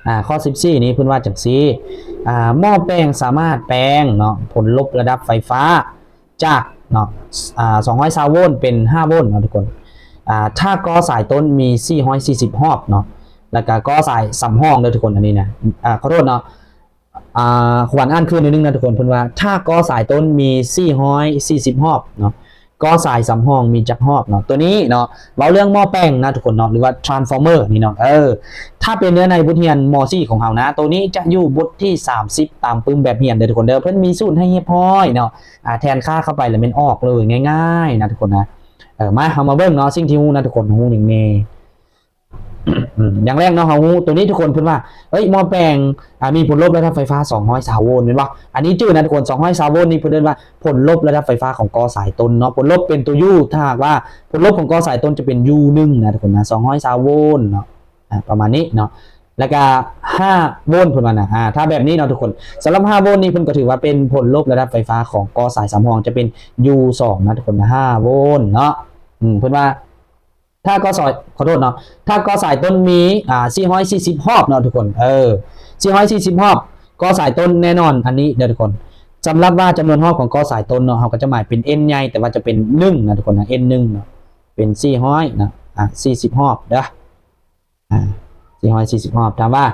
ອ່າ ຂໍ້ ສິບສີ່ ນີ້ເພິ່ນວ່າຈັ່ງຊີ້ ອ່າ ໝໍ້ແປງສາມາດແປງເນາະ ຜົນລົບລະດັບໄຟຟ້າຈາກເນາະ ອ່າ ສອງຮ້ອຍຊາວໂວນເປັນ ຫ້າໂວນເນາະທຸກຄົນ. ອ່າ ຖ້າກໍສາຍຕົ້ນມີ ສີ່ຮ້ອຍສີ່ສິບຮອບເນາະ ແລ້ວກໍກໍສາຍສຳຮອງເດີທຸກຄົນ ອັນນີ້ນະ ອ່າ ຂໍໂທດເນາະ ອ່າ ຂວັນອ່ານຄືນໜ້ອຍໜຶ່ງນະທຸກຄົນ ເພິ່ນວ່າ ຖ້າກໍສາຍຕົ້ນມີ ສີ່ຮ້ອຍສີ່ສິບຮອບເນາະ ກໍສາຍສຳຮອງມີຈັກຮອບເນາະ. ຕົວນີ້ເນາະ ເວົ້າເລື່ອງໝໍ້ແປງນະທຸກຄົນເນາະ ຫຼືວ່າ transformer ນີ້ເນາະ. ເອີ ຖ້າເປັນເນື້ອໃນບົດຮຽນ ມໍສີ່ ຂອງເຮົານະ ໂຕນີ້ຈະຢູ່ບົດທີ ສາມສິບ ຕາມປຶ້ມແບບຮຽນເດີທຸກຄົນເດີ ເພິ່ນມີສູດໃຫ້ຮຽບຮ້ອຍເນາະ. ອ່າ ແທນຄ່າເຂົ້າໄປແລ້ວແມ່ນອອກເລີຍ ງ່າຍໆນະທຸກຄົນນະ. ເອີ ມາ ເຮົາມາເບິ່ງເນາະ ສິ່ງທີ່ຮູ້ນະທຸກຄົນ ຮູ້ຫຍັງແດ່? ອືມ ຢ່າງແລກເນາະ ເຮົາຮູ້ໂຕນີ້ທຸກຄົນ ເພິ່ນວ່າ ເອີຍ ໝໍ້ແປງ ອ່າ ມີຜົນລົບລະດັບໄຟຟ້າ ສອງຮ້ອຍຊາວໂວນ ແມ່ນບໍ່? ອັນນີ້ຈື່ນະທຸກຄົນ ສອງຮ້ອຍຊາວໂວນນີ້ ເພິ່ນເອີ້ນວ່າຜົນລົບລະດັບໄຟຟ້າຂອງກໍສາຍຕົ້ນເນາະ ຜົນລົບເປັນຕົວ U ຖ້າຫາກວ່າຜົນລົບຂອງກໍສາຍຕົ້ນຈະເປັນ U ໜຶ່ງ ນະທຸກຄົນນະ ສອງຮ້ອຍຊາວໂວນເນາະ ອ່າ ປະມານນີ້ເນາະ ແລ້ວກະ ຫ້າໂວນ ເພິ່ນວ່ານະ. ອ່າ ຖ້າແບບນີ້ເນາະທຸກຄົນ ສຳລັບ ຫ້າໂວນນີ້ ເພິ່ນກໍຖືວ່າເປັນຜົນລົບລະດັບໄຟຟ້າຂອງກໍສາຍສຳຮອງ ຈະເປັນ U ສອງ ນະທຸກຄົນນະ ຫ້າໂວນເນາະ. ອືມ ເພິ່ນວ່າ ຖ້າກໍສາຍ ຂໍໂທດເນາະ ຖ້າກໍສາຍຕົ້ນມີ ອ່າ ສີ່ຮ້ອຍສີ່ສິບຮອບເນາະທຸກຄົນ ເອີ ສີ່ຮ້ອຍສີ່ສິບຮອບ ກໍສາຍຕົ້ນແນ່ນອນ ອັນນີ້ເດີທຸກຄົນ. ສຳລັບວ່າຈຳນວນຮອບຂອງກໍສາຍຕົ້ນເນາະ ເຮົາກໍຈະໝາຍເປັນ N ໃຫຍ່ ແຕ່ວ່າຈະເປັນ ໜຶ່ງ ນະທຸກຄົນນະ N ໜຶ່ງເນາະ ເປັນ ສີ່ຮ້ອຍ ນະ ອ່າ ສີ່ສິບຮອບເດີ ອ່າ ສີ່ຮ້ອຍສີ່ສິບຮອບ. ຖາມວ່າ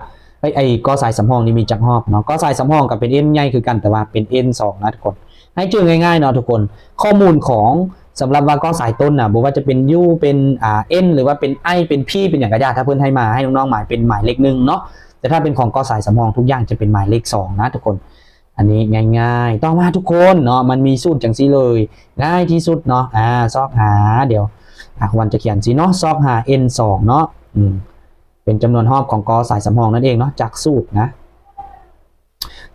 ເອີຍ ໄອ້ກໍສາຍສຳຮອງນີ້ມີຈັກຮອບເນາະ ກໍສາຍສຳຮອງກໍເປັນ N ໃຫຍ່ຄືກັນ ແຕ່ວ່າເປັນ N ສອງ ນະທຸກຄົນ. ໃຫ້ຈື່ງ່າຍໆເນາະທຸກຄົນ ຂໍ້ມູນຂອງ ສຳລັບວ່າກໍສາຍຕົ້ນນະ ບໍ່ວ່າຈະເປັນ U ເປັນ ອ່າ N ຫຼືວ່າເປັນ I ເປັນ P ເປັນຫຍັງກໍຢ່າ ຖ້າເພິ່ນໃຫ້ມາ ໃຫ້ນ້ອງໆໝາຍເປັນໝາຍເລກໜຶ່ງເນາະ ແຕ່ຖ້າເປັນຂອງກໍສາຍສຳຮອງ ທຸກຢ່າງຈະເປັນໝາຍເລກສອງນະທຸກຄົນ. ອັນນີ້ງ່າຍໆ. ຕໍ່ມາທຸກຄົນເນາະ ມັນມີສູດຈັ່ງຊີ້ເລີຍ ງ່າຍທີ່ສຸດເນາະ. ອາ ຊອກຫາ ດຽວ ອາ ຄວນຈະຂຽນຊີ້ເນາະ ຊອກຫາ ເອັນສອງ ເນາະ ອືມ ເປັນຈຳນວນຮອບຂອງກໍສາຍສຳຮອງນັ້ນເອງເນາະ ຈາກສູດນະ.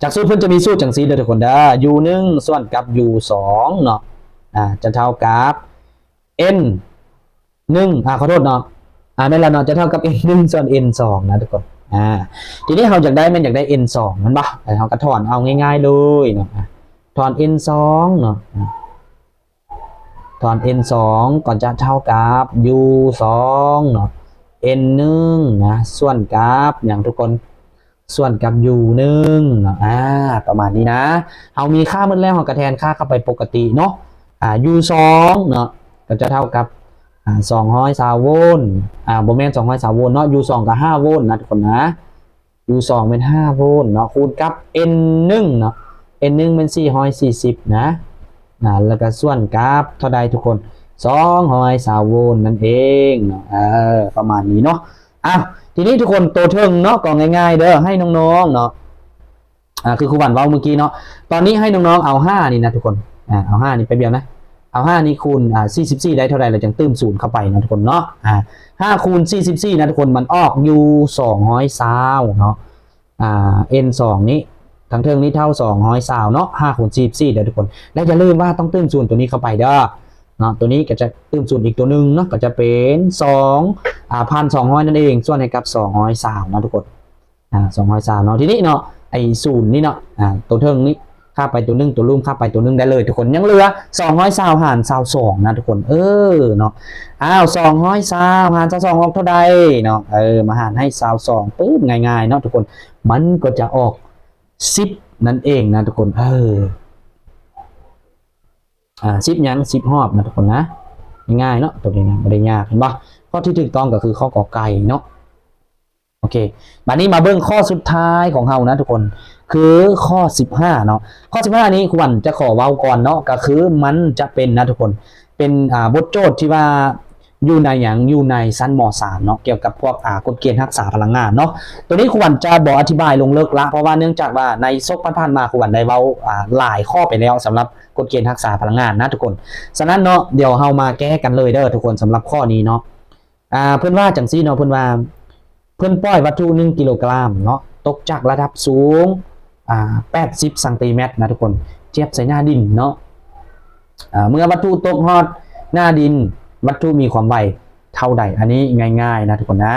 ຈາກສູດເພິ່ນຈະມີສູດຈັ່ງຊີ້ເດີທຸກຄົນເດີ ຢູໜຶ່ງສ່ວນກັບຢູສອງເນາະ ອາ ຈະເທົ່າກັບເອັນໜຶ່ງ ອາ ຂໍໂທດເນາະ ອາ ແມ່ນແລ້ວເນາະ ຈະເທົ່າກັບເອັນໜຶ່ງສ່ວນເອັນສອງນະທຸກຄົນ. ອາ ທີນີ້ເຮົາຢາກໄດ້ ແມ່ນຢາກໄດ້ເອັນສອງແມ່ນບໍ່? ເຮົາກໍຖອນເອົາງ່າຍໆເລີຍເນາະ ອາ ຖອນເອັນສອງເນາະ ອາ ຖອນເອັນສອງກໍຈະເທົ່າກັບຢູສອງເນາະ ເອັນໜຶ່ງນະ ສ່ວນກັບຫຍັງທຸກຄົນ? ສ່ວນກັບຢູໜຶ່ງເນາະ ອາ ປະມານນີ້ນະ. ເຮົາມີຄ່າໝົດແລ້ວ ເຮົາກໍແທນຄ່າເຂົ້າໄປປົກກະຕິເນາະ ອາ ຢູສອງເນາະ ກໍຈະເທົ່າກັບ ອາ ສອງຮ້ອຍຊາວໂວນ ອາ ບໍ່ແມ່ນສອງຮ້ອຍຊາວໂວນເນາະ ຢູສອງກໍຫ້າໂວນນະທຸກຄົນນະ. ຢູສອງແມ່ນຫ້າໂວນເນາະ ຄູນກັບເອັນໜຶ່ງເນາະ ເອັນໜຶ່ງແມ່ນສີ່ຮ້ອຍສີ່ສິບນະ ນະ ແລ້ວກໍສ່ວນກັບເທົ່າໃດທຸກຄົນ? ສອງຮ້ອຍຊາວໂວນນັ້ນເອງເນາະ ເອີ ປະມານນີ້ເນາະ. ອ້າວ ທີນີ້ທຸກຄົນ ໂຕເທິງເນາະ ກໍງ່າຍໆເດີ ໃຫ້ນ້ອງໆເນາະ ອາ ຄືຄູຫວັນເວົ້າມື້ກີ້ເນາະ ຕອນນີ້ໃຫ້ນ້ອງໆເອົາຫ້ານີ້ນະທຸກຄົນ ອາ ເອົາຫ້ານີ້ແປັບດຽວນະ ເອົາຫ້ານີ້ຄູນ ອາ ສີ່ສິບສີ່ໄດ້ເທົ່າໃດ ແລ້ວຈັ່ງຕື່ມສູນເຂົ້າໄປເນາະທຸກຄົນເນາະ. ອາ ຫ້າຄູນສີ່ສິບສີ່ນະທຸກຄົນ ມັນອອກຢູ່ສອງຮ້ອຍຊາວເນາະ ອາ ເອັນສອງນີ້ ທາງເທິງນີ້ເທົ່າສອງຮ້ອຍຊາວເນາະ ຫ້າຄູນສີ່ສິບສີ່ເດີທຸກຄົນ. ແລະຢ່າລືມວ່າຕ້ອງຕື່ມສູນຕົວນີ້ເຂົ້າໄປເດີເນາະ ຕົວນີ້ກໍຈະຕື່ມສູນອີກຕົວໜຶ່ງເນາະ ກໍຈະເປັນສອງ ອາ ພັນສອງຮ້ອຍນັ້ນເອງ ສ່ວນໃຫ້ກັບສອງຮ້ອຍຊາວເນາະທຸກຄົນ. ອາ ສອງຮ້ອຍຊາວເນາະ ທີນີ້ເນາະ ໄອ້ສູນນີ້ເນາະ ອາ ຕົວເທິງນີ້ ຂ້າມໄປຕົວໜຶ່ງ ຕົວລຸ່ມ ຂ້າມໄປຕົວໜຶ່ງໄດ້ເລີຍທຸກຄົນ ຍັງເຫຼືອສອງຮ້ອຍຊາວຫານຊາວສອງນະທຸກຄົນ ເອີເນາະ. ອ້າວ ສອງຮ້ອຍຊາວຫານຊາວສອງອອກເທົ່າໃດເນາະ ເອີ ມາຫານໃຫ້ຊາວສອງ ປຶບ ງ່າຍໆເນາະທຸກຄົນ ມັນກໍຈະອອກສິບນັ້ນເອງນະທຸກຄົນ ເອີ ອາ ສິບຫຍັງ ສິບຮອບນະທຸກຄົນນະ ງ່າຍໆເນາະ ຕົວນີ້ນະ ບໍ່ໄດ້ຍາກ ເຫັນບໍ່? ຂໍ້ທີ່ຖືກຕ້ອງກໍຄືຂໍ້ ກ ໄກ່ເນາະ. ໂອເຄ ບາດນີ້ມາເບິ່ງຂໍ້ສຸດທ້າຍຂອງເຮົານະທຸກຄົນ ຄືຂໍ້ສິບຫ້າເນາະ. ຂໍ້ສິບຫ້ານີ້ ຄູຫວັນຈະຂໍເວົ້າກ່ອນເນາະ ກໍຄືມັນຈະເປັນນະທຸກຄົນ ເປັນ ອາ ບົດໂຈດທີ່ວ່າຢູ່ໃນຫຍັງ ຢູ່ໃນຊັ້ນ ມໍສາມເນາະ ກ່ຽວກັບພວກ ອາ ກົດເກນຮັກສາພະລັງງານເນາະ. ໂຕນີ້ຄູຫວັນຈະບໍ່ອະທິບາຍລົງເລິກລະ ເພາະວ່າເນື່ອງຈາກວ່າໃນສົກຜ່ານໆມາ ຄູຫວັນໄດ້ເວົ້າ ອາ ຫຼາຍຂໍ້ໄປແລ້ວ ສຳລັບກົດເກນຮັກສາພະລັງງານນະທຸກຄົນ. ສະນັ້ນເນາະ ດຽວເຮົາມາແກ້ກັນເລີຍເດີທຸກຄົນ ສຳລັບຂໍ້ນີ້ເນາະ. ອ່າ ເພິ່ນວ່າຈັ່ງຊີ້ເນາະ ເພິ່ນວ່າ ເພິ່ນປ່ອຍວັດຖຸໜຶ່ງກິໂລກຣາມເນາະ ຕົກຈາກລະດັບສູງ ອ່າ ແປດສິບຊັງຕີແມັດນະທຸກຄົນ ທຽບໃສ່ໜ້າດິນເນາະ. ອ່າ ເມື່ອວັດຖຸຕົກຮອດໜ້າດິນ ວັດຖຸມີຄວາມໄວເທົ່າໃດ? ອັນນີ້ງ່າຍໆນະທຸກຄົນນະ.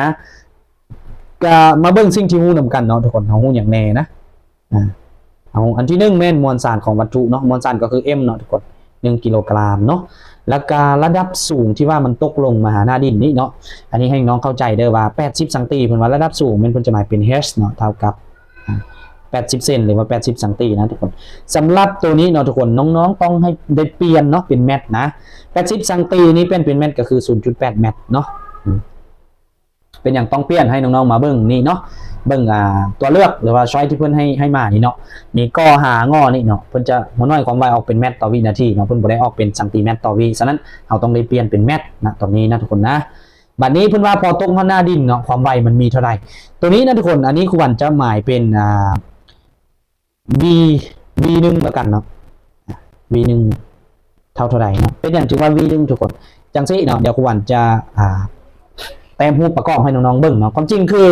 ກະມາເບິ່ງສິ່ງທີ່ຮູ້ນຳກັນເນາະທຸກຄົນ ເຮົາຮູ້ຫຍັງແດ່ນະ? ອ່າ ເອົາ ອັນທີໜຶ່ງແມ່ນມວນສານຂອງວັດຖຸເນາະ ມວນສານກໍຄື M ເນາະທຸກຄົນ ໜຶ່ງກິໂລກຣາມເນາະ ແລ້ວກະລະດັບສູງທີ່ວ່າມັນຕົກລົງມາຫາໜ້າດິນນີ້ເນາະ. ອັນນີ້ໃຫ້ນ້ອງເຂົ້າໃຈເດີວ່າ ແປດສິບຊັງຕີ ເພິ່ນວ່າລະດັບສູງແມ່ນເພິ່ນຈະໝາຍເປັນ H ເນາະ ເທົ່າກັບ ອ່າ ແປດສິບເຊັນ ຫຼືວ່າ ແປດສິບຊັງຕີນະທຸກຄົນ. ສຳລັບໂຕນີ້ເນາະທຸກຄົນ ນ້ອງໆຕ້ອງໃຫ້ໄດ້ປ່ຽນເນາະ ເປັນແມັດນະ. ແປດສິບຊັງຕີນີ້ປ່ຽນເປັນແມັດກໍຄື ສູນຈຸດແປດແມັດເນາະ. ອືມ ເປັນຫຍັງຕ້ອງປ່ຽນ ໃຫ້ນ້ອງໆມາເບິ່ງນີ້ເນາະ ເບິ່ງ ອ່າ ຕົວເລືອກ ຫຼືວ່າ choice ທີ່ເພິ່ນໃຫ້ ໃຫ້ມານີ້ເນາະ ມີກໍ ຫາ ງໍ ນີ້ເນາະ ເພິ່ນຈະຫົວໜ່ວຍຄວາມໄວອອກເປັນແມັດຕໍ່ວິນາທີເນາະ ເພິ່ນບໍ່ໄດ້ອອກເປັນຊັງຕີແມັດຕໍ່ວິ. ສະນັ້ນເຮົາຕ້ອງໄດ້ປ່ຽນເປັນແມັດນະ ຕອນນີ້ນະທຸກຄົນນະ. ບັດນີ້ເພິ່ນວ່າພໍຕົກຮອດໜ້າດິນເນາະ ຄວາມໄວມັນມີເທົ່າໃດ? ໂຕນີ້ນະທຸກຄົນ ອັນນີ້ຄູຫວັນຈະໝາຍເປັນ ອ່າ V V ໜຶ່ງແລ້ວກັນເນາະ V ໜຶ່ງເທົ່າເທົ່າໃດເນາະ. ເປັນຫຍັງຈຶ່ງວ່າ V ໜຶ່ງທຸກຄົນ? ຈັ່ງຊີ້ເນາະ ດຽວຄູຫວັນຈະ ອ່າ ແຕ້ມຮູບປະກອບໃຫ້ນ້ອງໆເບິ່ງເນາະ. ຄວາມຈິງຄື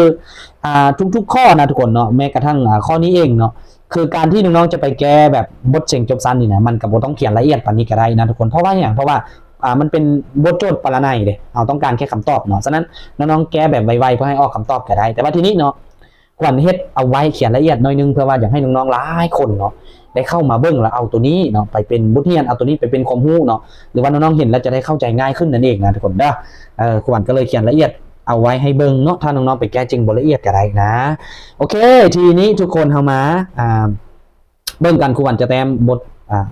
ອ່າ ທຸກໆຂໍ້ນະທຸກຄົນເນາະ ແມ້ກະທັ້ງ ອ່າ ຂໍ້ນີ້ເອງເນາະ ຄືການທີ່ນ້ອງໆຈະໄປແກ້ແບບບົດເສັງຈົບຊັ້ນນີ້ນະ ມັນກະບໍ່ຕ້ອງຂຽນລະອຽດປານນີ້ກະໄດ້ນະທຸກຄົນ. ເພາະວ່າຫຍັງ? ເພາະວ່າ ອ່າ ມັນເປັນບົດໂຈດປະລະໄນເດ້ ເຮົາຕ້ອງການແຄ່ຄຳຕອບເນາະ. ສະນັ້ນນ້ອງໆແກ້ແບບໄວໆ ເພື່ອໃຫ້ອອກຄຳຕອບກະໄດ້ ແຕ່ວ່າທີນີ້ເນາະ ຄວນເຮັດເອົາໄວ້ ຂຽນລະອຽດໜ້ອຍໜຶ່ງ ເພື່ອວ່າຢາກໃຫ້ນ້ອງໆຫຼາຍຄົນເນາະ ໄດ້ເຂົ້າມາເບິ່ງ ແລ້ວເອົາໂຕນີ້ເນາະໄປເປັນບົດຮຽນ ເອົາໂຕນີ້ໄປເປັນຄວາມຮູ້ເນາະ ຫຼືວ່ານ້ອງໆເຫັນແລ້ວຈະໄດ້ເຂົ້າໃຈງ່າຍຂຶ້ນນັ້ນເອງນະທຸກຄົນເດີ. ເອີ ຄູຫວັນກໍເລີຍຂຽນລະອຽດເອົາໄວ້ໃຫ້ເບິ່ງເນາະ ຖ້ານ້ອງໆໄປແກ້ຈຶ່ງບໍ່ລະອຽດກໍໄດ້ນະ. ໂອເຄ ທີນີ້ທຸກຄົນ ເຮົາມາ ອ່າ ເບິ່ງກັນ ຄູຫວັນຈະແຕ້ມບົດ ອ່າ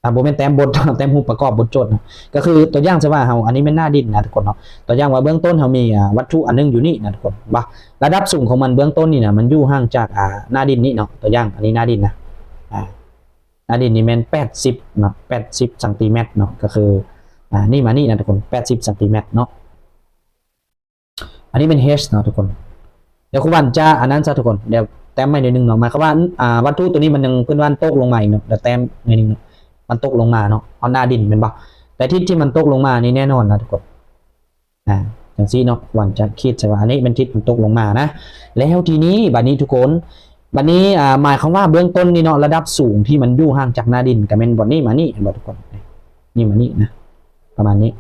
ອ່າ ບໍ່ແມ່ນແຕ້ມບົດ ແຕ້ມຮູບປະກອບບົດໂຈດນະ ກໍຄືຕົວຢ່າງ ສະວ່າເຮົາ ອັນນີ້ແມ່ນໜ້າດິນນະທຸກຄົນເນາະ. ຕົວຢ່າງວ່າເບື້ອງຕົ້ນເຮົາມີ ອ່າ ວັດຖຸອັນໜຶ່ງຢູ່ນີ້ນະທຸກຄົນ ວ່າລະດັບສູງຂອງມັນເບື້ອງຕົ້ນນີ້ນະ ມັນຢູ່ຫ່າງຈາກ ອ່າ ໜ້າດິນນີ້ເນາະ. ຕົວຢ່າງ ອັນນີ້ໜ້າດິນນະ ອ່າ ໜ້າດິນນີ້ແມ່ນແປດສິບເນາະ ແປດສິບຊັງຕີແມັດເນາະ ກໍຄື ອ່າ ນີ້ມານີ້ນະທຸກຄົນ ແປດສິບຊັງຕີແມັດເນາະ. ອັນນີ້ແມ່ນ H ເນາະທຸກຄົນ ດຽວຄູວັນຈະອັນນັ້ນຊະທຸກຄົນ ດຽວແຕ້ມໃໝ່ໜ້ອຍໜຶ່ງເນາະ ໝາຍຄວາມວ່າ ອ່າ ວັດຖຸໂຕນີ້ມັນຍັງເພິ່ນວ່າຕົກລົງມາອີກເນາະ ດຽວແຕ້ມໜ້ອຍໜຶ່ງເນາະ ມັນຕົກລົງມາເນາະ ຮອດໜ້າດິນແມ່ນບໍ່? ແຕ່ທິດທີ່ມັນຕົກລົງມານີ້ແນ່ນອນນະທຸກຄົນ ອ່າ ຈັ່ງຊີ້ເນາະ ຄວນຈະຂີດໃສ່ວ່າ ອັນນີ້ແມ່ນທິດມັນຕົກລົງມານະ. ແລ້ວທີນີ້ ບາດນີ້ທຸກຄົນ ບາດນີ້ ອ່າ ໝາຍຄວາມວ່າເບື້ອງຕົ້ນນີ້ເນາະ ລະດັບສູງທີ່ມັນຢູ່ຫ່າງຈາກໜ້າດິນ ກໍແມ່ນບ່ອນນີ້ມານີ້ ເຫັນບໍ່ທຸກຄົນ? ນີ້ມານີ້ນະ ປະມານນີ້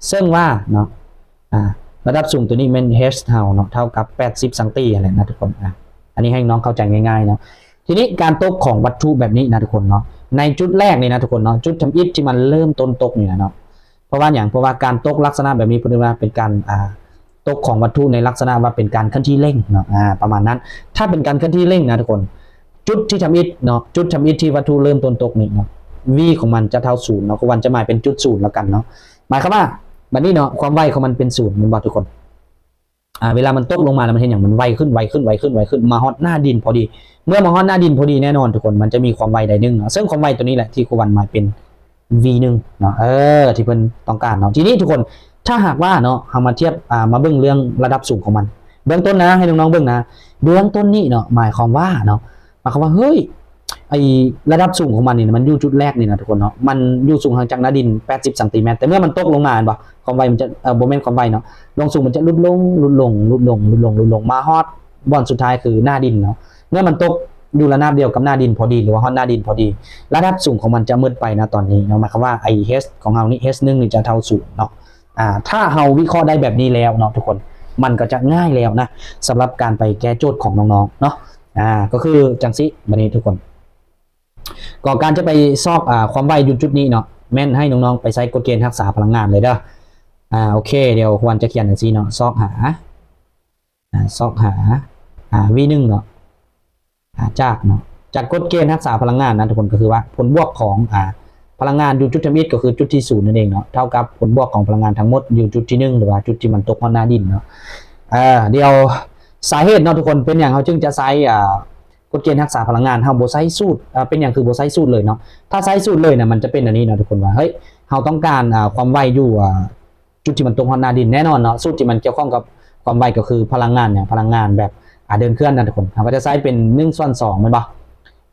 ເຊິ່ງວ່າເນາະ ອ່າ ລະດັບສູງໂຕນີ້ແມ່ນ H ເຮົາເນາະ ເທົ່າກັບແປດສິບຊັງຕີຫັ້ນແຫຼະນະທຸກຄົນ. ອ່າ ອັນນີ້ໃຫ້ນ້ອງເຂົ້າໃຈງ່າຍໆເນາະ. ທີນີ້ການຕົກຂອງວັດຖຸແບບນີ້ນະທຸກຄົນເນາະ ໃນຈຸດແລກນີ້ນະທຸກຄົນເນາະ ຈຸດທຳອິດທີ່ມັນເລີ່ມຕົ້ນຕົກນີ້ນະເນາະ ເພາະວ່າຫຍັງ? ເພາະວ່າການຕົກລັກສະນະແບບນີ້ ເພິ່ນເອີ້ນວ່າເປັນການ ອ່າ ຕົກຂອງວັດຖຸໃນລັກສະນະວ່າເປັນການເຄື່ອນທີ່ເລັ່ງເນາະ ອ່າ ປະມານນັ້ນ. ຖ້າເປັນການເຄື່ອນທີ່ເລັ່ງນະທຸກຄົນ ຈຸດທີ່ທຳອິດເນາະ ຈຸດທຳອິດທີ່ວັດຖຸເລີ່ມຕົ້ນຕົກນີ້ເນາະ V ຂອງມັນຈະເທົ່າສູນເນາະ ຄືວ່າຈະໝາຍເປັນຈຸດສູນແລ້ວກັນເນາະ. ໝາຍຄວາມວ່າ ບັດນີ້ເນາະ ຄວາມໄວຂອງມັນເປັນສູນແມ່ນບໍ່ທຸກຄົນ? ອ່າ ເວລາມັນຕົກລົງມາແລ້ວມັນເຮັດຫຍັງ? ມັນໄວຂຶ້ນ ໄວຂຶ້ນ ໄວຂຶ້ນ ໄວຂຶ້ນ ມາຮອດໜ້າດິນພໍດີ. ເມື່ອມາຮອດໜ້າດິນພໍດີ ແນ່ນອນທຸກຄົນ ມັນຈະມີຄວາມໄວໃດໜຶ່ງເນາະ ເຊິ່ງຄວາມໄວໂຕນີ້ແຫຼະທີ່ຄູວັນໝາຍເປັນ V ໜຶ່ງເນາະ ເອີ ທີ່ເພິ່ນຕ້ອງການເນາະ. ທີນີ້ທຸກຄົນ ຖ້າຫາກວ່າເນາະ ເຮົາມາທຽບ ອ່າ ມາເບິ່ງເລື່ອງລະດັບສູງຂອງມັນ ເບື້ອງຕົ້ນນະ ໃຫ້ນ້ອງໆເບິ່ງນະ ເບື້ອງຕົ້ນນີ້ເນາະ ໝາຍຄວາມວ່າເນາະ ໝາຍຄວາມວ່າ ເຮີ້ຍ ໄອ້ລະດັບສູງຂອງມັນນີ້ນະ ມັນຢູ່ຈຸດແລກນີ້ນະທຸກຄົນເນາະ ມັນຢູ່ສູງຫ່າງຈາກໜ້າດິນແປດສິບຊັງຕີແມັດ ແຕ່ເມື່ອມັນຕົກລົງມາແມ່ນບໍ່? ຄວາມໄວມັນຈະ ເອີ ບໍ່ແມ່ນຄວາມໄວເນາະ ລວງສູງມັນຈະຫຼຸດລົງ ຫຼຸດລົງ ຫຼຸດລົງ ຫຼຸດລົງ ຫຼຸດລົງ ມາຮອດບ່ອນສຸດທ້າຍຄືໜ້າດິນເນາະ. ເມື່ອມັນຕົກຢູ່ລະນາບດຽວກັບໜ້າດິນພໍດີ ຫຼືວ່າຮອດໜ້າດິນພໍດີ ລະດັບສູງຂອງມັນຈະໝົດໄປນະຕອນນີ້ເນາະ. ໝາຍຄວາມວ່າໄອ້ H ຂອງເຮົານີ້ H ໜຶ່ງນີ້ຈະເທົ່າສູນເນາະ. ອ່າ ຖ້າເຮົາວິເຄາະໄດ້ແບບນີ້ແລ້ວເນາະທຸກຄົນ ມັນກໍຈະງ່າຍແລ້ວນະ ສຳລັບການໄປແກ້ໂຈດຂອງນ້ອງໆເນາະ. ອ່າ ກໍຄືຈັ່ງຊີ້ ບັດນີ້ທຸກຄົນ ກໍການຈະໄປຊອກ ອ່າ ຄວາມໄວຢູ່ຈຸດນີ້ເນາະ ແມ່ນໃຫ້ນ້ອງໆໄປໃຊ້ກົດເກນຮັກສາພະລັງງານເລີຍເດີ. ອ່າ ໂອເຄ ດຽວຄວນຈະຂຽນຈັ່ງຊີ້ເນາະ ຊອກຫາ ອ່າ ຊອກຫາ ອ່າ V ໜຶ່ງເນາະ ອ່າ ຈາກເນາະ ຈາກກົດເກນຮັກສາພະລັງງານນະທຸກຄົນ ກໍຄືວ່າຜົນບວກຂອງ ອ່າ ພະລັງງານຢູ່ຈຸດທຳອິດ ກໍຄືຈຸດທີສູນນັ້ນເອງເນາະ ເທົ່າກັບຜົນບວກຂອງພະລັງງານທັງໝົດຢູ່ຈຸດທີໜຶ່ງ ຫຼືວ່າຈຸດທີ່ມັນຕົກຮອດໜ້າດິນເນາະ. ເອີ ດຽວສາເຫດເນາະທຸກຄົນ ເປັນຫຍັງເຮົາຈຶ່ງຈະໃຊ້ ອ່າ ກົດເກນຮັກສາພະລັງງານ ເຮົາບໍ່ໃຊ້ສູດ ເອີ ເປັນຫຍັງຄືບໍ່ໃຊ້ສູດເລີຍເນາະ? ຖ້າໃຊ້ສູດເລີຍນະ ມັນຈະເປັນອັນນີ້ເນາະທຸກຄົນ ວ່າ ເຮີ້ຍ ເຮົາຕ້ອງການ ອ່າ ຄວາມໄວຢູ່ ອ່າ ຈຸດທີ່ມັນຕົກຮອດໜ້າດິນ ແນ່ນອນເນາະ ສູດທີ່ມັນກ່ຽວຂ້ອງກັບຄວາມໄວກໍຄືພະລັງງານຫຍັງ? ພະລັງງານແບບ ອ່າ ເດີນເຄື່ອນນະທຸກຄົນ ເຮົາກໍຈະໃຊ້ເປັນໜຶ່ງສ່ວນສອງແມ່ນບໍ່?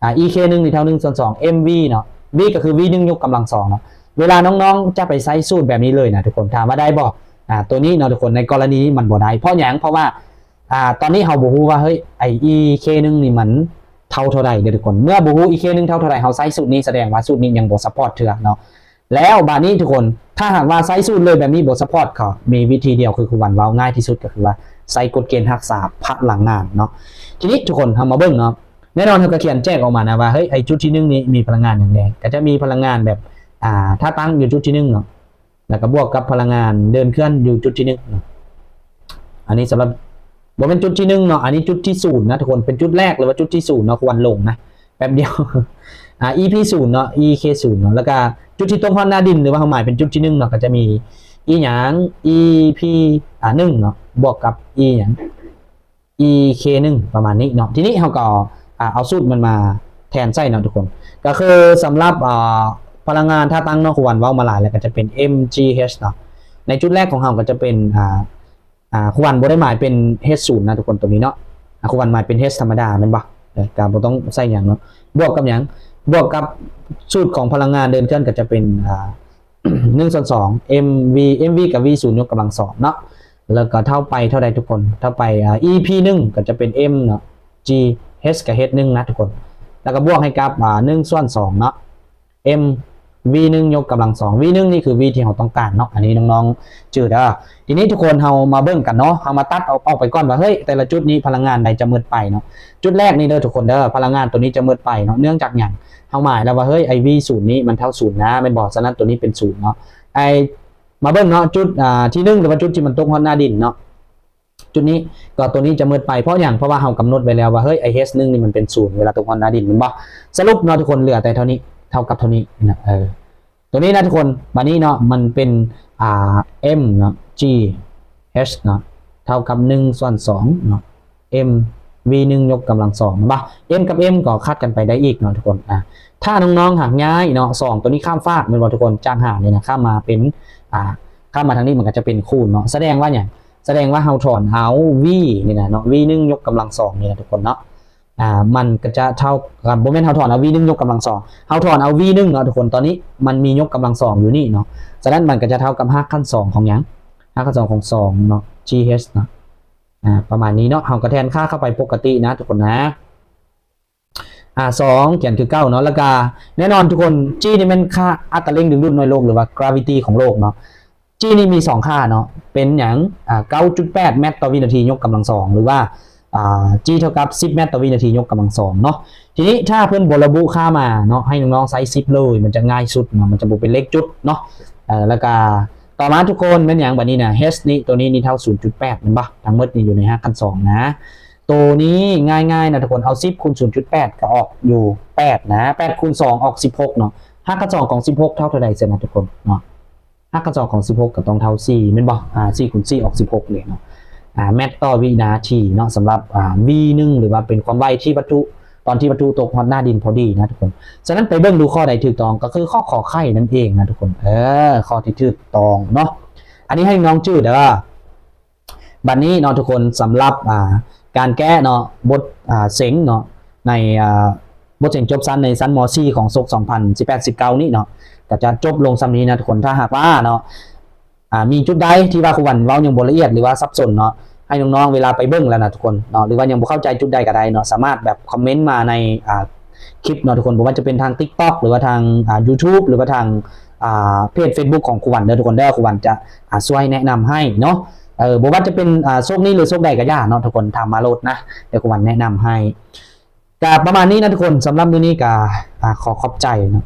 ອ່າ E K ໜຶ່ງນີ້ເທົ່າໜຶ່ງສ່ວນສອງ M V ເນາະ V ກໍຄື V ໜຶ່ງຍົກກຳລັງສອງເນາະ. ເວລານ້ອງໆຈະໄປໃຊ້ສູດແບບນີ້ເລີຍນະທຸກຄົນ ຖາມວ່າໄດ້ບໍ່? ອ່າ ໂຕນີ້ເນາະທຸກຄົນ ໃນກໍລະນີນີ້ມັນບໍ່ໄດ້ ເພາະຫຍັງ? ເພາະວ່າ ອ່າ ຕອນນີ້ເຮົາບໍ່ຮູ້ວ່າ ເຮີ້ຍ ໄອ້ E K ໜຶ່ງນີ້ມັນເທົ່າເທົ່າໃດເດີທຸກຄົນ. ເມື່ອບໍ່ຮູ້ E K ໜຶ່ງເທົ່າເທົ່າໃດ ເຮົາໃຊ້ສູດນີ້ ສະແດງວ່າສູດນີ້ຍັງບໍ່ຊັບພອດເທື່ອເນາະ. ແລ້ວບາດນີ້ທຸກຄົນ ຖ້າຫາກວ່າໃຊ້ສູດເລີຍແບບນີ້ບໍ່ຊັບພອດ ກໍມີວິທີດຽວ ຄືຄູວັນເວົ້າງ່າຍທີ່ສຸດ ກໍຄືວ່າໃຊ້ກົດເກນຮັກສາພະລັງງານເນາະ. ທີນີ້ທຸກຄົນ ເຮົາມາເບິ່ງເນາະ ແນ່ນອນເຮົາກໍຂຽນແຈກອອກມານະວ່າ ເຮີ້ຍ ໄອ້ຈຸດທີໜຶ່ງນີ້ມີພະລັງງານຫຍັງແດ່? ກໍຈະມີພະລັງງານແບບ ອ່າ ທ່າຕັ້ງຢູ່ຈຸດທີໜຶ່ງເນາະ ແລ້ວກໍບວກກັບພະລັງງານເດີນເຄື່ອນຢູ່ຈຸດທີໜຶ່ງເນາະ. ອັນນີ້ສຳລັບ ບໍ່ແມ່ນຈຸດທີໜຶ່ງເນາະ ອັນນີ້ຈຸດທີສູນນະທຸກຄົນ ເປັນຈຸດແລກ ຫຼືວ່າຈຸດທີສູນເນາະ ຄວນລົງນະ ແປັບດຽວ ອ່າ E P ສູນເນາະ E K ສູນເນາະ ແລ້ວກະຈຸດທີ່ຕົກຮອດໜ້າດິນ ຫຼືວ່າເຮົາໝາຍເປັນຈຸດທີໜຶ່ງເນາະ ກໍຈະມີອີຫຍັງ E P ອ່າ ໜຶ່ງເນາະ ບວກກັບອີຫຍັງ E K ໜຶ່ງ ປະມານນີ້ເນາະ. ທີນີ້ເຮົາກໍ ອ່າ ເອົາສູດມັນມາແທນໃສ່ເນາະທຸກຄົນ ກໍຄືສຳລັບ ອ່າ ພະລັງງານທ່າຕັ້ງເນາະ ຄູວັນເວົ້າມາຫຼາຍແລ້ວ ກໍຈະເປັນ M G H ເນາະ. ໃນຈຸດແລກຂອງເຮົາກໍຈະເປັນ ອ່າ ອ່າ ຄູວັນບໍ່ໄດ້ໝາຍເປັນ H ສູນນະທຸກຄົນ ຕົງນີ້ເນາະ ອ່າ ຄູວັນໝາຍເປັນ H ທຳມະດາແມ່ນບໍ່? ເອີ ກໍບໍ່ຕ້ອງໃສ່ຫຍັງເນາະ ບວກກັບຫຍັງ? ບວກກັບສູດຂອງພະລັງງານເດີນເຄື່ອນກໍຈະເປັນ ອ່າ ໜຶ່ງສ່ວນສອງ M V M V ກັບ V ສູນຍົກກຳລັງສອງເນາະ ແລ້ວກໍເທົ່າໄປເທົ່າໃດທຸກຄົນ? ເທົ່າໄປ ອ່າ E P ໜຶ່ງ ກໍຈະເປັນ M ເນາະ G H ກັບ H ໜຶ່ງນະທຸກຄົນ ແລ້ວກໍບວກໃຫ້ກັບ ອ່າ ໜຶ່ງສ່ວນສອງເນາະ M V ໜຶ່ງຍົກກຳລັງສອງ V ໜຶ່ງນີ້ຄື V ທີ່ເຮົາຕ້ອງການເນາະ. ອັນນີ້ນ້ອງໆຈື່ເດີ. ທີນີ້ທຸກຄົນ ເຮົາມາເບິ່ງກັນເນາະ ເຮົາມາຕັດອອກ ອອກໄປກ່ອນວ່າ ເຮີ້ຍ ແຕ່ລະຈຸດນີ້ພະລັງງານໃດຈະໝົດໄປເນາະ. ຈຸດແລກນີ້ເດີທຸກຄົນເດີ ພະລັງງານໂຕນີ້ຈະໝົດໄປເນາະ ເນື່ອງຈາກຫຍັງ? ເຮົາໝາຍແລ້ວວ່າ ເຮີ້ຍ ໄອ້ V ສູນນີ້ມັນເທົ່າສູນນະ ແມ່ນບໍ່? ສະນັ້ນໂຕນີ້ເປັນສູນເນາະ. ໄອ້ ມາເບິ່ງເນາະ ຈຸດ ອ່າ ທີໜຶ່ງ ຫຼືວ່າຈຸດທີ່ມັນຕົກຮອດໜ້າດິນເນາະ ຈຸດນີ້ ກໍຕົວນີ້ຈະໝົດໄປ ເພາະຫຍັງ? ເພາະວ່າເຮົາກຳນົດໄວ້ແລ້ວວ່າ ເຮີ້ຍ ໄອ້ H ໜຶ່ງນີ້ມັນເປັນສູນ ເວລາຕົກຮອດໜ້າດິນແມ່ນບໍ່? ສະຫຼຸບເນາະທຸກຄົນ ເຫຼືອແຕ່ເທົ່ານີ້ ເທົ່າກັບເທົ່ານີ້ນະ ເອີ ຕົວນີ້ນະທຸກຄົນ. ບາດນີ້ເນາະ ມັນເປັນ ອ່າ M ເນາະ G H ເນາະ ເທົ່າກັບໜຶ່ງສ່ວນສອງເນາະ M V ໜຶ່ງຍົກກຳລັງສອງແມ່ນບໍ່? M ກັບ M ກໍຂັດກັນໄປໄດ້ອີກເນາະທຸກຄົນ. ອ່າ ຖ້ານ້ອງໆຫາກຍ້າຍເນາະ ສອງ ຕົວນີ້ຂ້າມຟາກແມ່ນບໍ່ທຸກຄົນ? ຈາກຫານນີ້ນະ ຂ້າມມາເປັນ ອ່າ ຂ້າມມາທາງນີ້ ມັນກໍຈະເປັນຄູນເນາະ ສະແດງວ່າຫຍັງ? ສະແດງວ່າເຮົາຖອນເອົາ V ນີ້ນະເນາະ V ໜຶ່ງຍົກກຳລັງສອງນີ້ນະທຸກຄົນເນາະ ອ່າ ມັນກໍຈະເທົ່າກັບ ບໍ່ແມ່ນເຮົາຖອນເອົາ V ໜຶ່ງຍົກກຳລັງສອງ ເຮົາຖອນເອົາ V ໜຶ່ງເນາະທຸກຄົນ ຕອນນີ້ມັນມີຍົກກຳລັງສອງຢູ່ນີ້ເນາະ ສະນັ້ນມັນກໍຈະເທົ່າກັບຮາກຂັ້ນສອງຂອງຫຍັງ ຮາກຂັ້ນສອງຂອງສອງເນາະ G H ເນາະ ອ່າ ປະມານນີ້ເນາະ ເຮົາກໍແທນຄ່າເຂົ້າໄປປົກກະຕິນະທຸກຄົນນະ ອ່າ ສອງ ຂຽນຄືເກົ່າເນາະ ແລ້ວກະແນ່ນອນທຸກຄົນ G ນີ້ແມ່ນຄ່າອັດຕາເລັ່ງດຶງດູດໜ່ວຍໂລກ ຫຼືວ່າ gravity ຂອງໂລກເນາະ G ນີ້ມີສອງຄ່າເນາະ ເປັນຫຍັງ ອ່າ ເກົ້າຈຸດແປດແມັດຕໍ່ວິນາທີຍົກກຳລັງສອງ ຫຼືວ່າ ອ່າ G ເທົ່າກັບສິບແມັດຕໍ່ວິນາທີຍົກກຳລັງສອງເນາະ ທີນີ້ຖ້າເພິ່ນບໍ່ລະບຸຄ່າມາເນາະ ໃຫ້ນ້ອງໆໃສ່ສິບເລີຍ ມັນຈະງ່າຍສຸດເນາະ ມັນຈະບໍ່ເປັນເລກຈຸດເນາະ ເອີ ແລ້ວກະຕໍ່ມາທຸກຄົນແມ່ນຫຍັງບາດນີ້ນະ H ນີ້ ໂຕນີ້ນີ້ເທົ່າສູນຈຸດແປດແມ່ນບໍ່ ທັງໝົດນີ້ຢູ່ໃນຮາກຂັ້ນສອງນະ ໂຕນີ້ງ່າຍໆນະທຸກຄົນ ເອົາສິບຄູນສູນຈຸດແປດກໍອອກຢູ່ແປດນະ ແປດຄູນສອງອອກສິບຫົກເນາະ ຮາກຂັ້ນສອງຂອງສິບຫົກເທົ່າເທົ່າໃດຊັ້ນນະທຸກຄົນເນາະ ຮາກຂັ້ນສອງຂອງສິບຫົກກໍຕ້ອງເທົ່າສີ່ແມ່ນບໍ່ ອ່າ ສີ່ຄູນສີ່ອອກສິບຫົກເລີຍເນາະ ອ່າ ແມັດຕໍ່ວິນາທີເນາະ ສຳລັບ ອ່າ V ໜຶ່ງ ຫຼືວ່າເປັນຄວາມໄວທີ່ວັດຖຸ ຕອນທີ່ວັດຖຸຕົກຮອດໜ້າດິນພໍດີນະທຸກຄົນ ສະນັ້ນໄປເບິ່ງດູຂໍ້ໃດຖືກຕ້ອງ ກໍຄືຂໍ້ ຂໍໄຂ່ນັ້ນເອງນະທຸກຄົນ ເອີ ຂໍ້ທີ່ຖືກຕ້ອງເນາະ ອັນນີ້ໃຫ້ນ້ອງຈື່ເດີ ບັດນີ້ເນາະທຸກຄົນ ສຳລັບ ອ່າ ການແກ້ເນາະ ບົດ ອ່າ ເສັງເນາະ ໃນ ອ່າ ບົດເສັງຈົບຊັ້ນໃນຊັ້ນ ມໍສີ່ ຂອງສົກສອງພັນສິບແປດສິບເກົ້ານີ້ເນາະ ກໍຈະຈົບລົງສ່ຳນີ້ນະທຸກຄົນ ຖ້າຫາກວ່າເນາະ ອ່າ ມີຈຸດໃດທີ່ວ່າຄູຫວັນເວົ້າຍັງບໍ່ລະອຽດ ຫຼືວ່າສັບສົນເນາະ ໃຫ້ນ້ອງໆເວລາໄປເບິ່ງແລ້ວນະທຸກຄົນເນາະ ຫຼືວ່າຍັງບໍ່ເຂົ້າໃຈຈຸດໃດກໍໄດ້ເນາະ ສາມາດແບບຄອມເມັນມາໃນ ອ່າ ຄລິບເນາະທຸກຄົນ ບໍ່ວ່າຈະເປັນທາງ TikTok ຫຼືວ່າທາງ ອ່າ YouTube ຫຼືວ່າທາງ ອ່າ ເພຈ Facebook ຂອງຄູຫວັນເດີທຸກຄົນເດີ ຄູຫວັນຈະ ອ່າ ຊ່ວຍແນະນຳໃຫ້ເນາະ ເອີ ບໍ່ວ່າຈະເປັນ ອ່າ ໂຊກນີ້ ຫຼື ໂຊກໃດກໍຢ່າເນາະທຸກຄົນ ຖາມມາໂລດນະ ດຽວຄູຫວັນແນະນຳໃຫ້ ກະປະມານນີ້ນະທຸກຄົນ ສຳລັບມື້ນີ້ກະ ອ່າ ຂໍຂອບໃຈເນາະ